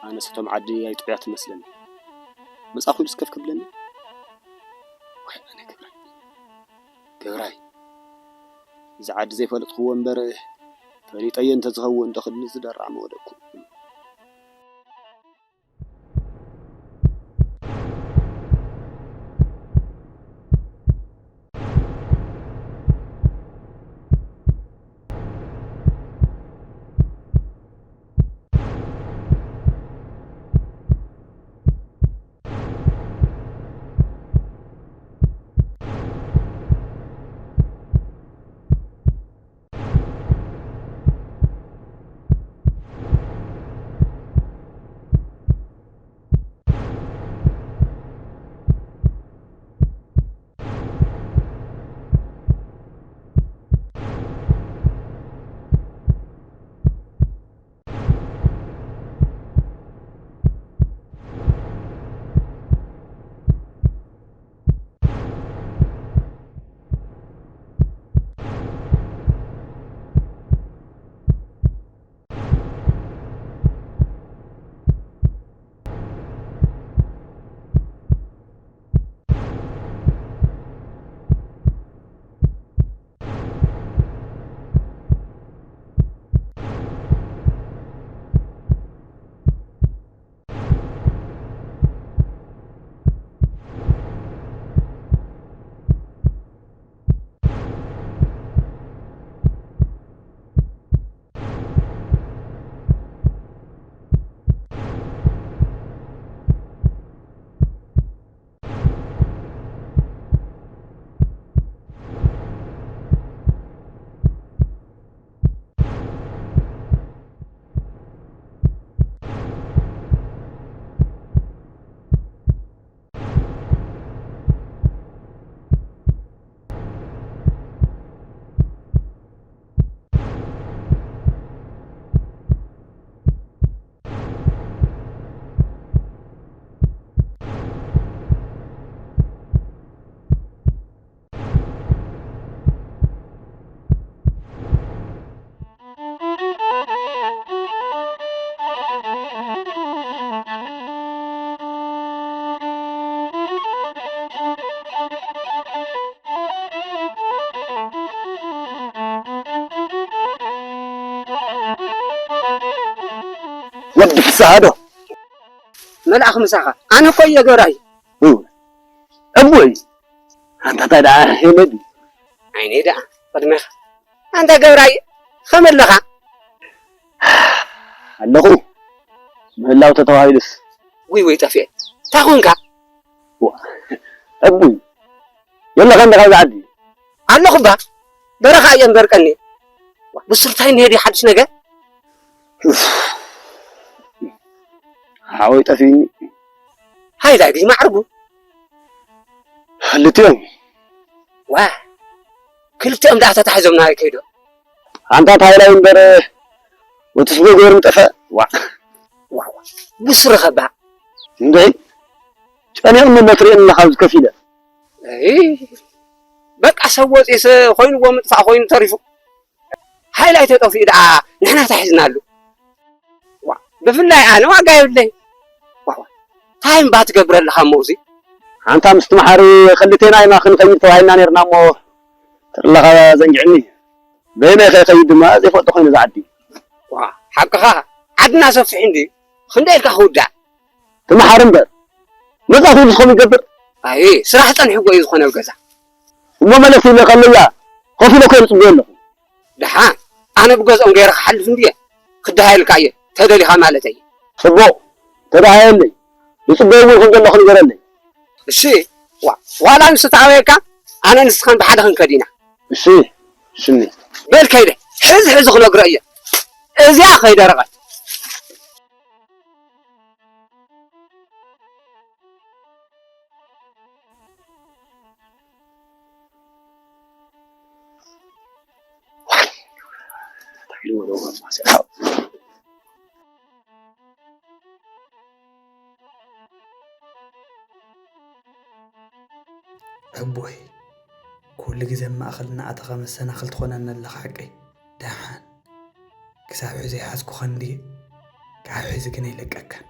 ኣነስ እቶም ዓዲ ኣይጥዑያት ትመስለኒ። መጻኹ ኢሉስ ከፍ ክብለኒ? ወይ ኣነ ገብራይ፣ ገብራይ፣ እዚ ዓዲ ዘይፈለጥክዎ እምበር፣ ፈሊጠዮ እንተዝኸውን፣ ዶ ክድኒ ዝደራዕ ምወደቅኩ። ወዲ ፍስሃ ዶ? መልኣኽ ምሳኻ። ኣነ እኮ እየ ገብራይ። እው። እቦይ፣ ኣንታ እንታይ ደኣ ሄመድ? ዓይነይ ደኣ ቅድሜኻ። ኣንታ ገብራይ፣ ኸመይ ኣለኻ? ኣለኹ። ምህላው ተተባሂሉስ። ውይ፣ ውይ፣ ጠፊኤ። እንታይ ኾንካ? ዋ፣ እቡይ፣ የለኻን ዶ ካብዚ ዓዲ? ኣለኹ እባ። በረኻ እየ እምበር ቀኒ። ብሱር እንታይ እኒሀ ድዩ ሓድሽ ነገር? ሓወይ ጠፊእኒ። ሃይላይ ድዩ ማዕርጉ? ክልቲኦም። ዋ፣ ክልቲኦም ደኣ ተታሒዞም ናበይ ከይዶም? ኣንታ ሃይላይ እምበር፣ ወትስ ብገበሩ ምጠፍአ። ዋ። ዋ፣ ዋ። ብሱር ኸባ። እንድዒ፣ ጨኒቕኒ እሞ ትርእየኒ ኣለኻ ኣብዚ ከፍ ኢለ። እይ፣ በቃ ሰብ ወፂኡስ ኮይንዎ ምጥፋእ ኮይኑ ተሪፉ። ሃይላይ ተጠፊኡ ደኣ ንሕና እንታይ ሒዝናሉ? ዋ፣ ብፍላይ ኣነ ዋጋ የብለይ። ዋ፣ ዋ። እንታይ እምባ ትገብር ኣለኻ እሞ እዚ? ኣንታ ምስቲ መሓሪ ክልቴና ኢና ክንኸይድ ተባሂልና ነርና እሞ፣ ተለኻ ዘንጊዕኒ። በይነይ ከይኸይድ ድማ ዘይፈልጦ ኮይኑ ዝዓዲ። ዋ፣ ሓቅኻ፣ ዓድና ሰፊሕ እንዲ፣ ክንደይ ኢልካ ክውዳእ? እቲ መሓሪ እምበር፣ መጻ ክብል ዝኸውን ይገብር። ኣይ፣ ስራሕ ጸኒሕዎ እዩ ዝኾነ ኣብ ገዛ። እሞ መለስ ኢለ ከለያ፣ ኮፍ ኢለ እኮ እየ ዝጽበዮ ኣለኹ። ደሓን፣ ኣነ ብገዝኦም ገይረ ክሓልፍ እንድየ፣ ክደሃየልካ እየ፣ ተደሊኻ ማለተይ። ጽቡቕ፣ ተደሃየለይ። ይጽበዮ እውን ከም ዘለኹ ንገረለይ። እሺ፣ ዋ-፣ ዋላ ንሱ ተኣበየካ፣ ኣነ ንስኻን ብሓደ ክንከድ ኢና። እሺ፣ እሺ እኒ። በል ከይደ፣ ሕዚ ሕዚ ክነግሮ እየ። እዚኣ ከይደረቐት። ኣቦይ፣ ኩሉ ግዜ ኣብ ማእኸል እናኣተኻ መሰናኽል ትኾነኒ ኣለኻ ሓቀይ። ደሓን ክሳብ ሕዚ ይሓዝኩኻ እንድየ፣ ካብ ሕዚ ግን ኣይለቀካን።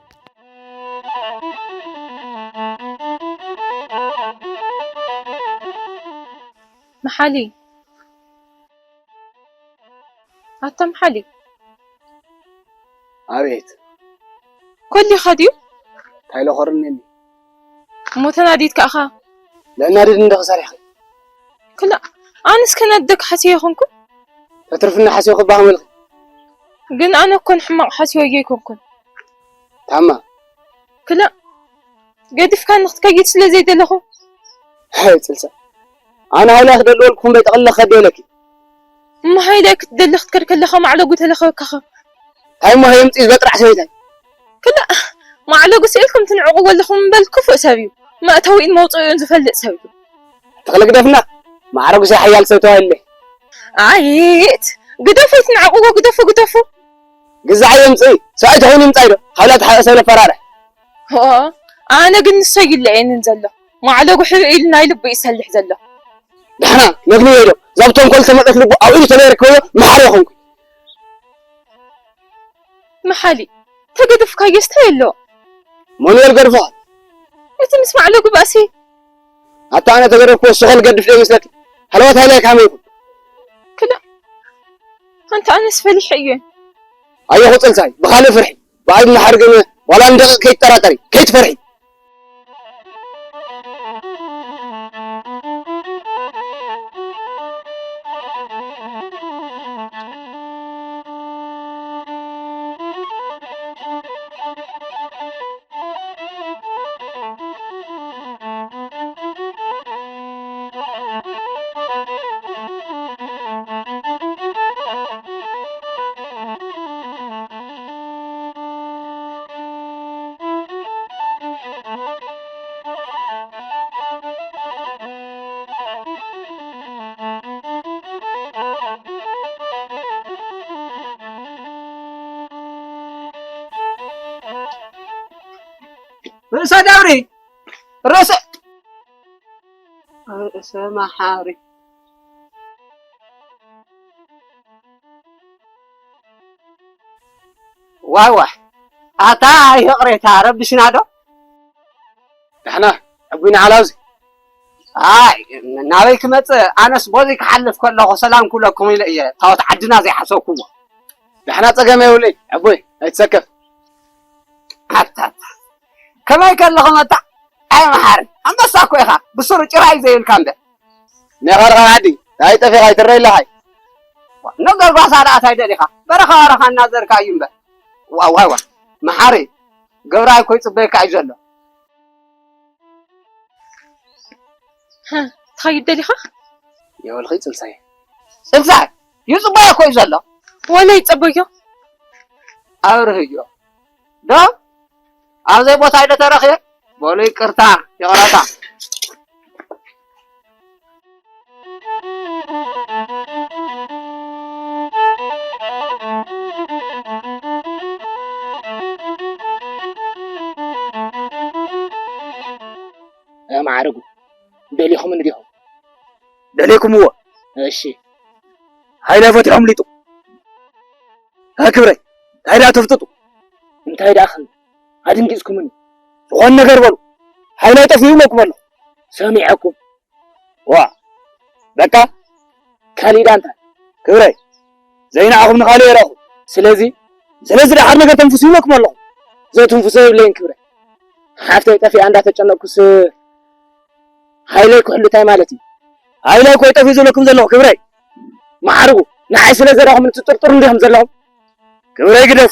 መሓሊ፣ ኣታ መሓሊ። ኣቤት። ኮሊኻ ድዩ? እንታይ ኢለ ኮርኔኒ? እሞ ተናዲድካ ኢኻ? ለእናድድ እንደ ክሳሪሕኺ። ክላ፣ ኣነስ ከናድደካ ሓስየ ይኾንኩ? ተትርፍና ሓስዮ ክባህ መልኺ። ግን ኣነ እኮ ንሕማቕ ሓስዮ ኣይኮንኩን። ታማ። ክላ፣ ገዲፍካኒ ክትከይድ ስለ ዘይደለኹ። ሃይ፣ ጽልሳ። ኣነ ሃይላይ ክደልወልኩ እምበይ ጠቕልለ ክኸድ ኢለኪ። እሞ ሃይላይ ክትደሊ ክትከድ ከለኻ ማዕለጉ ተለኸበካኸ? እንታይ እሞ ሃየምጽእ ዝበጥራዕ ሰበይታይ? ክላ፣ ማዕለጉ ስኢልኩም ትንዕቕዎ ኣለኹም እምበል ክፉእ ሰብ እዩ። መእተዊኡን መውጽኢኡን ዝፈልጥ ሰብ እዩ። ተኽለ ግደፍና፣ ማዕረጉ ሰብ ሓያል ሰብ ተባሂሉለይ። ኣየት፣ ግደፉ፣ ኣይትንዓቕዎ፣ ግደፉ፣ ግደፉ። ግዛዕ የምጽእ፣ ሰብኣይ ተኾይኑ ይምጻእ ዶ? ካብ ላታ ሓበ ሰብ ለፈራርሕ። ኦ፣ ኣነ ግን ንሰይ ይለየንን ዘሎ። ማዕለጉ ሕብእ ኢሉ ናይ ልቡ ይሰልሕ ዘሎ። ዳሕና፣ ነግንዮ ዶ? ዛብ ተንኮል ተመጠት ልቡ ኣብ ኢዱ ተለይረክበዮ፣ መሓሪ ይኾንኩ። መሓሊ፣ ተገደፍካዮስ እንታይ ኣሎ? መኑኤል ገድፎ። እቲ ምስ ማዕለጉ ባእሲ። ኣታ ኣነ ተገደፍኩ፣ እሱ ኸል ገድፍ ዶ ይመስለኪ? ሃለዋት ሃይላይ ካመይ ይኹን? ክላ፣ ኣንታ ኣነስ ፈሊሐ እየ። ኣየኹ ጽልሳይ፣ ብኻልእ ፍርሒ። ብኣይ እናሓር ግን ዋላ ንደቂቕ ከይትጠራጠሪ፣ ከይትፈርሒ። ርእሰ ደብሪ፣ ርእሰ፣ ርእሰ መሓሪ። ዋይ ዋይ፣ ኣታ ይቕሬታ፣ ረብሽና ዶ? ዳሕና፣ ዕቡይና ዓላውዚ። ኣይ፣ ናበይ ክመጽእ? ኣነስ ቦዚ ክሓልፍ ከለኹ ሰላም ክብለኩም ኢለ እየ፣ ታቦት ዓድና ዘይሓሰብኩዎ። ዳሕና ጸገም የብሉይ፣ ዕቡይ፣ ኣይትሰከፍ። ኣታ፣ ኣታ። ከመይ ከለኹም ኣታ? ኣይ መሓሪ፣ ኣንበሳ እኮ ኢኻ፣ ብስሩ ጭራ እዩ ዘይብልካ እምበር። ናይ ቐርቓር ዓዲ፣ እንታይ ጠፊኻ ኣይትረይ ኣለኻ? ነገር ጓሳ ደኣ እንታይ ደሊኻ? በረኻ በረኻ እናዘርካ እዩ እምበር። ዋ፣ ዋ፣ ዋ። መሓሪ፣ ገብራይ እኮ ይጽበየካ እዩ ዘሎ። ሃ፣ ትኸይድ ደሊኻ? የወልኺ ጽልሳይ። ጽልሳይ፣ ይጽበዮ እኮ እዩ ዘሎ። ወለ ይጸበዮ። ኣብርህዮ። ዶ? ኣብ ዘይቦታ ኢለ ተረኽየ? በሉ ይቅርታ፣ ይቕረታ። እ፣ መዓርጉ፣ ደሊኹምኒ ዲኹም? ደሊኩምዎ? እሺ። ሃይለ ፈትሖም ሊጡ። እ፣ ክብረይ፣ እንታይ ደኣ ተፍጥጡ? እንታይ ደኣ ኸ ኣድንጊጽኩምኒ? ዝኾነ ነገር በሉ። ሃይለ ጠፊኡ ኢለኩም ኣለኹ። ሰሚዐኩም። ዋ፣ በቃ፣ ካሊእ ዳንታ። ክብረይ፣ ዘይንዓኹም ንኻልእ የረኹም። ስለዚ፣ ስለዚ ደሓር ነገር ተንፍሱ ይብለኩም ኣለኹ። ዘትንፍሶ የብለይን ክብረይ። ሓፍተይ ጠፊኣ እንዳተጨነቅኩስ፣ ሃይለይ ክሕሉ እንታይ ማለት እዩ? ሃይለይ እኮ ይጠፊ ዝብለኩም ዘለኹ ክብረይ። መዓርጉ፣ ንዓይ ስለ ዘረኹም እንትጥርጥሩ እንዲኹም ዘለኹም። ክብረይ ግደፉ።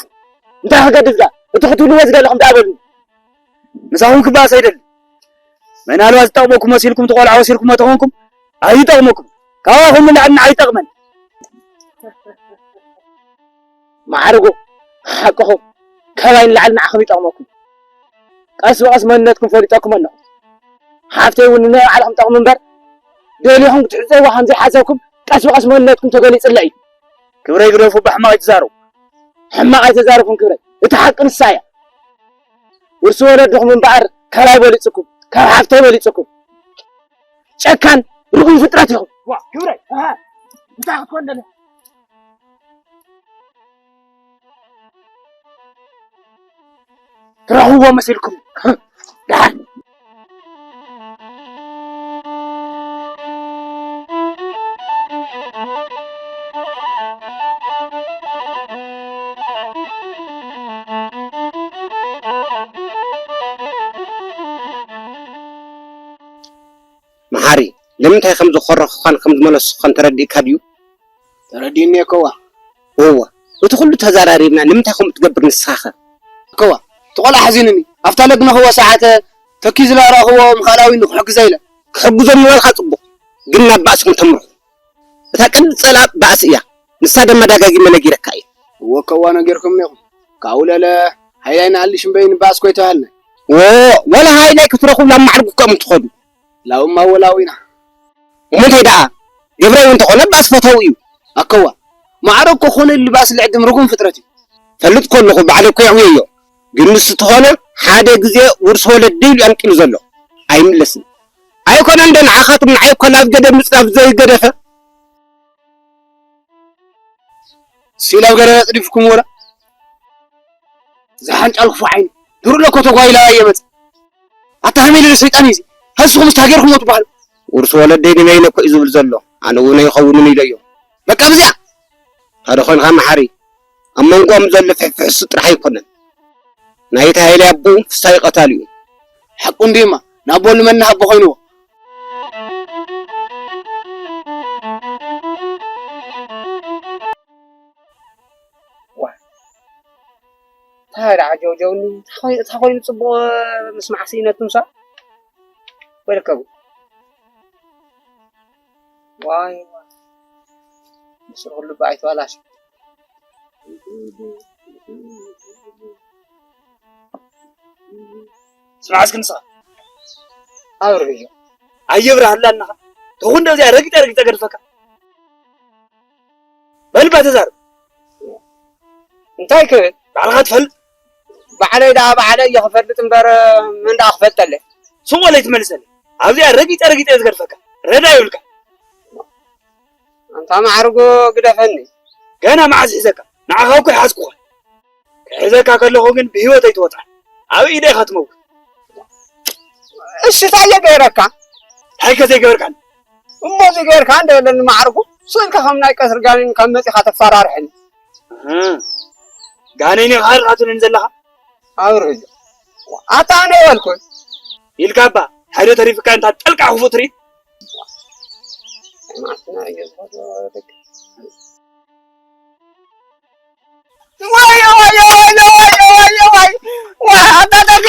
እንታይ ክገድፍ ዳ? እቲ ክትብልዎ ዝደለኹም ደኣ በሉኒ። ምሳኹም ክበኣስ ኣይደልን። ምናልባት ዝጠቕመኩም መሲልኩም እቲ ቆልዓ ወሲድኩሞ ተኾንኩም ኣይጠቕመኩም። ካባኹም ንላዕሊ ንዓይ ይጠቕመን። መዓርጉ፣ ሓቅኹም። ካባይ ንላዕሊ ንዓኹም ይጠቕመኩም። ቀስ ብቐስ መንነትኩም ፈሊጠኩም ኣለኹ። ሓፍተይ እውን ንናይ ባዕልኹም ጠቕሚ እምበር፣ ደሊኹም ክትሕጸዋ ከም ዘይሓሰብኩም ቀስ ብቐስ መንነትኩም ተገሊጽለይ እዩ። ክብረይ ግደፉ፣ ብሕማቕ ኣይትዛረቡ። ሕማቕ ኣይተዛረብኩን ክብረይ። እቲ ሓቂ ንሳ እያ። ውርሲ ወለድኹም እምበኣር ካባይ በሊጽኩም፣ ካብ ሓፍተይ በሊጽኩም። ጨካን ርጉም ፍጥረት ኢኹም። ዋ፣ ክብረይ፣ ኣሃ፣ እንታይ ክትኮን ደለ? ትረኽብዎ መሲልኩም። ደሓን። መሓሪ፣ ንምንታይ ከም ዝኾረኹኻን ከም ዝመለስኹኻን ተረዲእካ ድዩ? ተረዲእኒ እኮዋ። እወ፣ እቲ ኩሉ ተዘራሪብና ንምንታይ ከምኡ ትገብር ንስኻኸ? እኮዋ፣ እቲ ቆልዓ ሓዚኑኒ። ኣብታ ለግነኽዎ ሰዓት ተኪ ዝለረኽዎ ምኻላዊ ንክሕግዘ ኢለ። ክሕግዞም ምባልካ ጽቡቕ፣ ግን ናብ ባእሲ ከም ተምርሑ። እታ ቀንዲ ጸላእ ባእሲ እያ። ንሳ ደማ ደጋጊመ ነጊረካ እየ። እወ፣ እኮዋ ነጊርኩምኒ ኢኹም። ካብኡ ለለ ሃይላይ ንኣልሽ እምበይ ንባእሲ እኮ ኣይተባህልናይ። እወ፣ ወላ ሃይላይ ክትረኽቡ ናብ ማዕርጉ ከም ትኸዱ። ላውማ ወላዊና። እሞ እንታይ ደኣ? ገብራይ እውን እንተኾነ ባእሲ ፈታዊ እዩ። ኣከዋ፣ ማዕረ እኮ ኮነ ኢሉ ባእሲ ልዕድም ርጉም ፍጥረት እዩ። ፈልጥ ከለኹ ባዕለይ እኮ የዕብየዮ። ግን ንሱ እንተኾነ ሓደ ግዜ ውርሲ ወለደይ ኢሉ ኣንቂሉ ዘሎ። ኣይምለስን። ኣይኮነን ዶ ንዓኻትኩም ንዓይ እኮ ናብ ገደብ ምጽናፍ ዘይገደፈ? ሲላብ ገለ ኣጽዲፍኩም ወላ? ዝሓንጫል ክፉእ ዓይኒ። ድሩሎ እኮ ተጓይላ እየ መጽእ። ኣታ ከመይ ኢሉ ሰይጣን እዩ እዚ? ሃስኹም እስታ ጌርኩሞ ትበሃሉ። ውርሲ ወለደይ ንበይነ እኮ እዩ ዝብል ዘሎ። ኣነ እውን ኣይኸውንን ኢለዮ። በቃ ብዚኣ። ሓደ ኾንካ መሓሪ። ኣብ መንጎኦም ዘሎ ፍሕፍሕሱ ጥራሕ ኣይኮነን። ናይቲ ሃይለ ኣቦኡ ፍሳይ ቀታሊኡ። ሓቁ እንዲማ፣ ንኣቦ ልመና ኣቦ ኮይንዎ። ዋ፣ እንታይ ደኣ ጀውጀውኒ፣ እንታይ ኮይኑ፣ እንታይ ኮይኑ ጽቡቕ ምስማዕ ስኢነትኩም ሳ? ወይለከቡ። ዋይ፣ ዋይ። ምስሉ ኩሉ ብኣይተዋላሽ። ስማዕ እስኪ ንስኻ። ኣብርህዮ። ኣየብርሃላ ኣለኻ። ተኹን ደዚኣ ረጊጠ ረጊጠ ገድፈካ። በል እባ ተዛረብ። እንታይ ክብል? ባዕልኻ ትፈልጥ። ባዕለይ ደኣ ባዕለይ እየ ክፈልጥ እምበር መን ደኣ ክፈልጠለይ? ስቕ በል ኣይትመልሰለይ። ኣብዚኣ ረጊጠ ረጊጠ እየ ዝገድፈካ። ረዳ ይብልካ። ኣንታ ማዕርጉ ግደፈኒ። ገና መዓስ ሒዘካ? ንዓኻ እኮ ይሓዝኩኻ። ክሕዘካ ከለኹ ግን ብህይወት ኣይትወጽኣን። ኣብ ኢደ ኢኻ ትመውት። እሺ፣ እንታይ እየ ገይረካ? እንታይ ከ ዘይገበርካኒ? እሞ እዚ ገይርካ እንደ የለን ማዕርጉ፣ ስእልካ ከም ናይ ቀትሪ ጋኔን ካብ መጺኻ ተፈራርሐኒ። እህ፣ ጋኔን ኢኻ ኢኻ ትብለኒ ዘለኻ? ኣብርህዮ። ኣታ ኣነ በልኩ። ኢልካ እባ፣ እንታይ ዶ ተሪፍካ እንታ ጠልቃ ክፉእ ትርኢ? ዋይ፣ ኣታ ደገ፣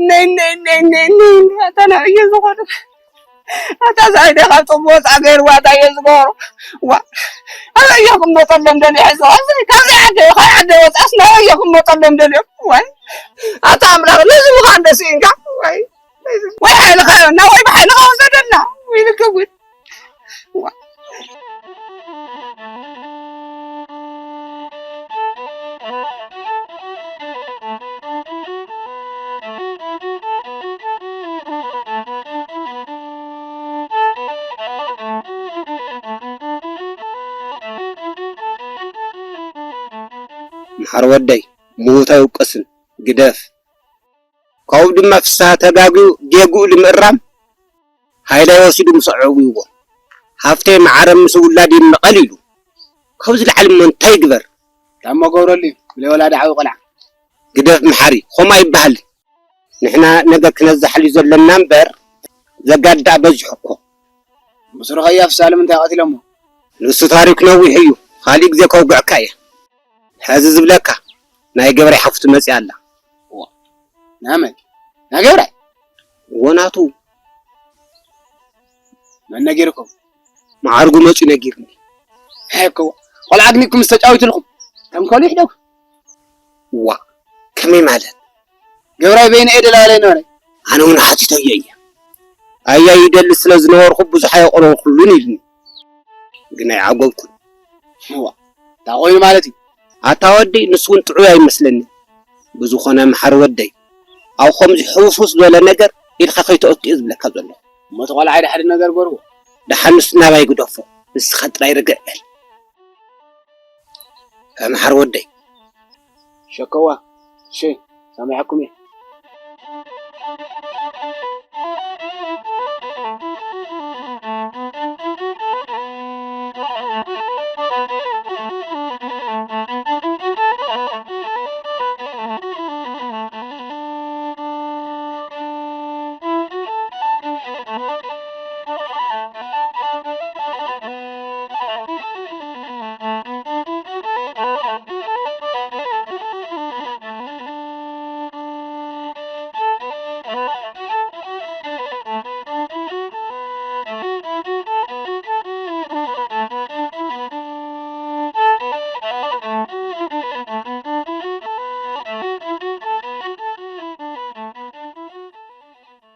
ነይ፣ ነይ፣ ነይ፣ ነይ፣ ነይ፣ ኣታ ናበየ ዝኾነ? ኣታ ሳይደ ካብ ጽቡቕ ወጻ ገይርዋ፣ ኣታ እየ ዝገብሮ። ዋ፣ ኣበየ ክመጸሎም ደልየ ሕዚ? ካብዚ፣ ካብዚ ዓዲ፣ ካብ ዓዲ ወጻስ ናበየ ክመጸሎም ደልዮም? ዋይ፣ ኣታ ኣምላኽ፣ ነዚ ምዃን ደስ ኢንካ? ዋይ፣ ወይ ሓይልኻ፣ እና ወይ ብሓይልኻ ውሰደና። ወይ ልከውን። መሓር ወደይ፣ ምዉት ኣይውቀስን፣ ግደፍ። ካብኡ ድማ ፍስሃ ተጋግዩ ጌግኡ ንምእራም ሃይላይ ወሲዱ ምስ ኣዕውይዎ፣ ሃፍተይ መዓረ ምስ ውላድ ይምቐል ኢሉ። ካብዚ ላዕሊ እሞ እንታይ ይግበር? ታሞ ገብረሉ እዩ፣ ብለይ ወላዲ ዓቢ ቆልዓ። ግደፍ መሓሪ፣ ከምኡ ኣይበሃል። ንሕና ነገር ክነዛሕል እዩ ዘለና እምበር፣ ዘጋድድ ደኣ በዚሑ እኮ። ምስሩ ከያፍ ሳልም እንታይ ቀቲሎሞ? ንሱ ታሪክ ነዊሕ እዩ፣ ካሊእ ግዜ ከውግዐካ እየ። ሕዚ ዝብለካ፣ ናይ ገብረ ሓፍቱ መጺኣ ኣላ። ዋ፣ ናመን? ናይ ገብረ? ወናቱ። መን ነጊርኩም? መዓርጉ መጺኡ ነጊርኒ። ሄኮ፣ ቆልዓ ኣግኒኩም ምስ ተጫዊትልኩም፣ ተንኮሉ ይሕደጉ። ዋ፣ ከመይ ማለት? ገብራይ በይነ እየ ደላይለይ ነበረ። ኣነ እውን ሓቲተዮ እየ። ኣያ ይደሊ ስለ ዝነበርኩ ብዙሕ ኣየቕረብኩሉን ኢልኒ። ግን ኣይዓገብኩን። እዋ፣ እንታይ ኮይኑ ማለት እዩ? ኣታ ወደይ፣ ንሱ እውን ጥዑይ ኣይመስለኒ። ብዝኾነ፣ መሓሪ ወደይ፣ ኣብ ከምዚ ሕውስውስ ዝበለ ነገር ኢድካ ከይተእቱ እየ ዝብለካ ዘለኹ። እሞ እቲ ቆልዓ ድሓደ ነገር ገርዎ። ደሓን ንሱ ናባይ ግደፎ፣ ንስኻ ጥራይ ርግእ በል። መሓሪ ወደይ። ሸከዋ፣ እሺ፣ ሰሚዐኩም እየ።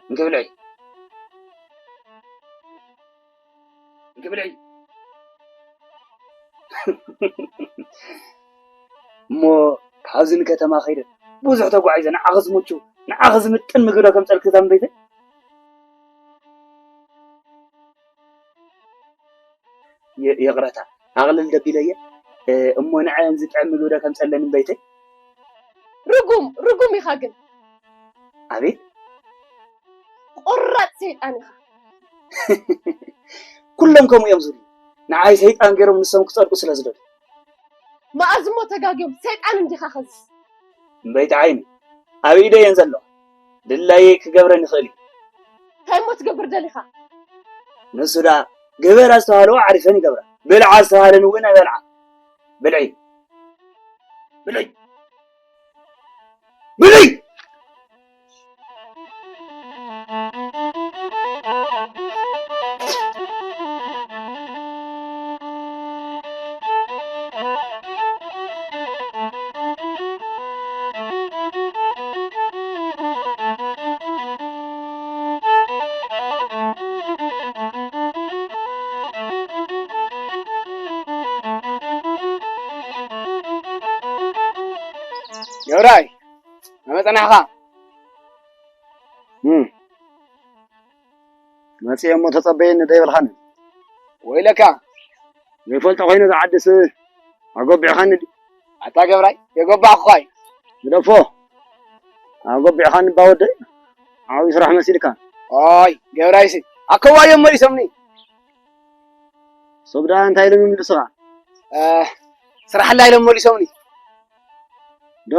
እንክብልዒ። እንክብልዒ። እሞ ካብዚ ንከተማ ከይደ ብዙሕ ተጓዒዘ ንዓኺ ዝምቹ ንዓኺ ዝምጥን ምግቢ ዶ ከምፀልኪ እዛ እምበይተይ? ይ-፣ ይቕረታ ኣቕልል ደቢለየ። እ፣ እሞ ንዐን ዝጥዕም ምግቢ ዶ ከምፀለኒ እምበይተይ? ርጉም፣ ርጉም ኢኻ ግን። ኣቤት። ቆራጥ ሰይጣን ኢኻ። ኩሎም ከምኡ እዮም ዝብሉ። ንዓይ ሰይጣን ገይሮም ንሶም ክጸድቁ ስለ ዝደልዩ። መኣዝሞ ተጋግዮም ሰይጣን እንዲኻ ኸስ። እምበይቲ ዓይኒ፣ ኣብ ኢደይ እየን ዘለዋ። ድላየይ ክገብረን ይኽእል እዩ። እንታይ እሞ ትገብር ደሊኻ? ንሱ ደኣ ግበራ ዝተባህለዎ ዓሪፈን ይገብራ። ብልዓ ዝተባህለን እውን ኣይበልዓ። ብልዒ። ብልዒ። ብልዒ። ገብራይ፣ ከመይ ጸናሕኻ? እም፣ መጺኤ እሞ ተጸበየኒ ዶ ይብልኻኒ? ወይለካ። ዘይፈልጦ ኮይኑ ዝዓድስ ኣጎቢዕኻኒ ድዩ? ኣታ ገብራይ፣ የጎባዕኩኻ እዩ። ግደፎ። ኣጎቢዕኻኒ እባ ወደይ። ዓብዪ ስራሕ መሲልካ። ኦይ፣ ገብራይሲ፣ ኣከዋዮም መሊሶምኒ። ሰብ ደኣ እንታይ ኢሎም ይምልሱኻ? እ፣ ስራሕ ኣላ ኢሎም መሊሶምኒ። ዶ?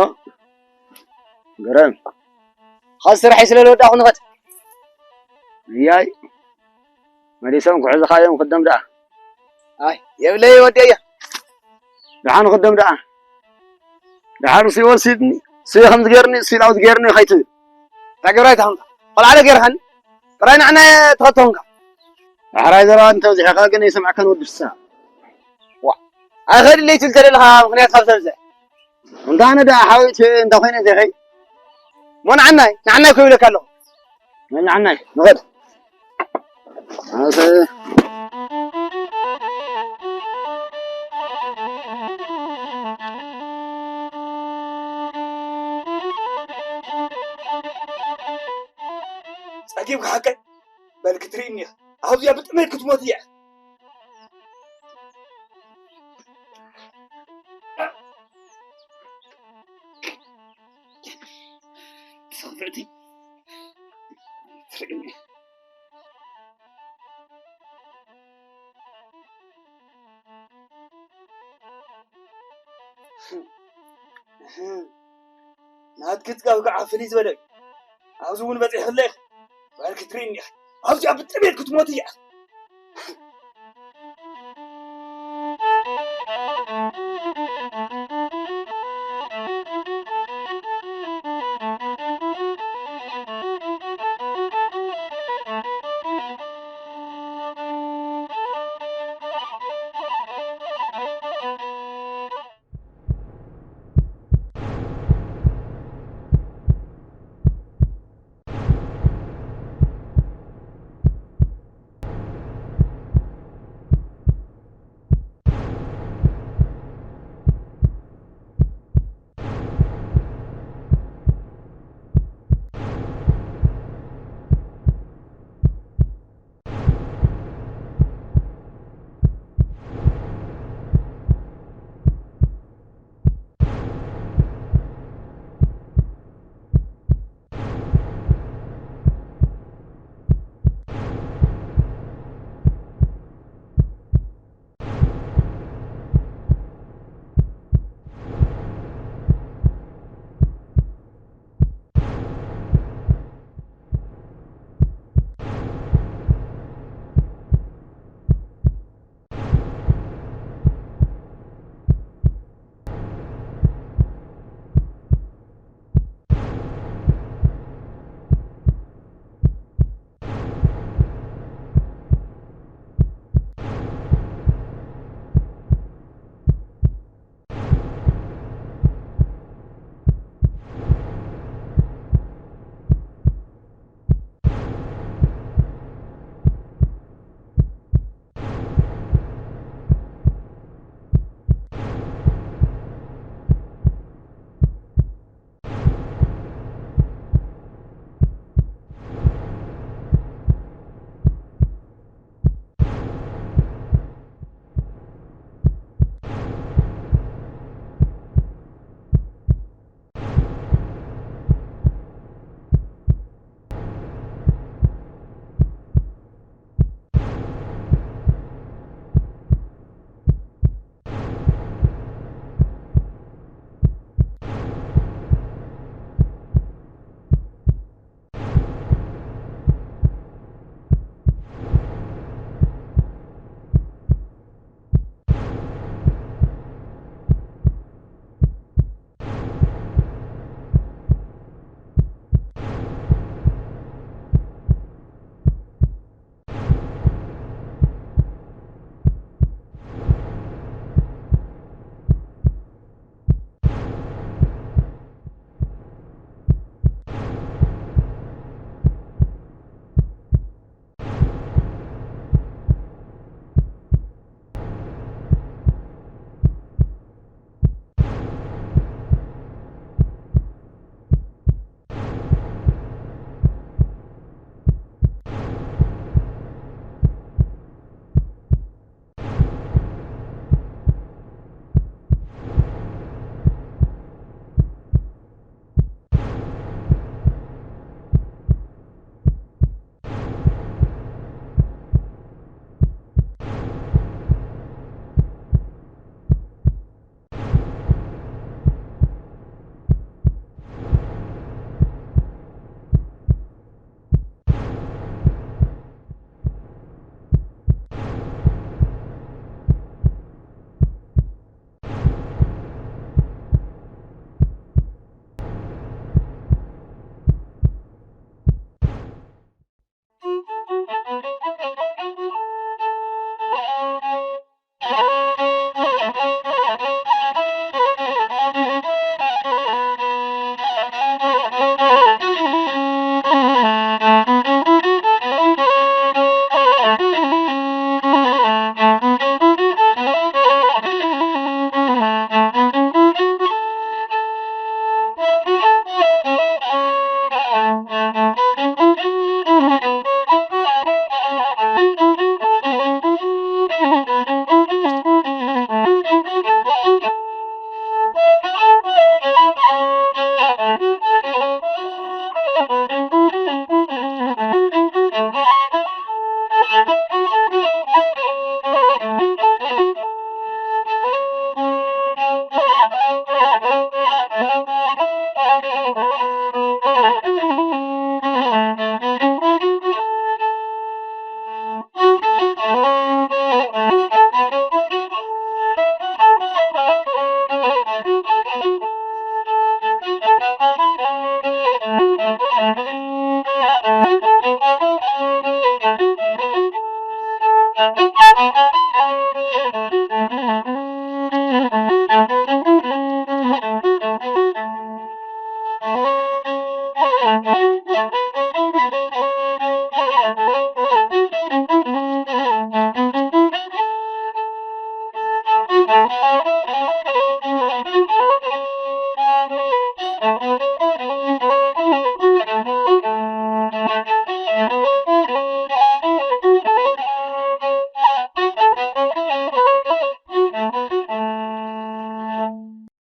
ገረም። ኸዚ ስራሐይ ስለ ዝወዳእኹ ንኸድ። እያይ። መሊሶም ክሕዙኻ እዮም፣ ክደም ደኣ። ኣይ፣ የብለይ ወደየ። ደሓን ክደም ደኣ። ደሓር ሲኦል ሲድኒ፣ ስየ ከምዚ ገይርኒ፣ ሲላውት ገይርኒ ከይትብል። እንታይ ገብራይ ተኾንካ? ቆልዓ ዶ ገይርካኒ? ጥራይ ንዓና ተኸተኹንካ። ዳሕራይ ዘረባ እንተብዚሕካ ግን ኣይሰምዐካን ወዲ ፍስሃ። ዋ፣ ኣይኸድለይ ትብል ተደለኻ ምኽንያት ካብ ተብዝሕ። እንታ ኣነ ደኣ ሓወይት እንተ ኮይነ ዘይኸይ። እሞ ንዓናይ፣ ንዓናይ እኮ ይብለካ ኣለኹ። ንዓናይ፣ ንኸድ። ኣሰ-፣ ጸጊብካ ሓቀይ? በል ክትርእይኒ ኢኻ። ኣብዚኣ ብጥሜት ክትሞት እያ። ጽብቕቲ። ትርእይኒ። ናትኪ ጽጋብ ከዓ ፍልይ ዝበለ እዩ። ኣብዚ እውን በፂሕለይ ጓል ክትርኢ እኒኻ። ኣብዚኣ ብጥሜት ክትሞት እያ።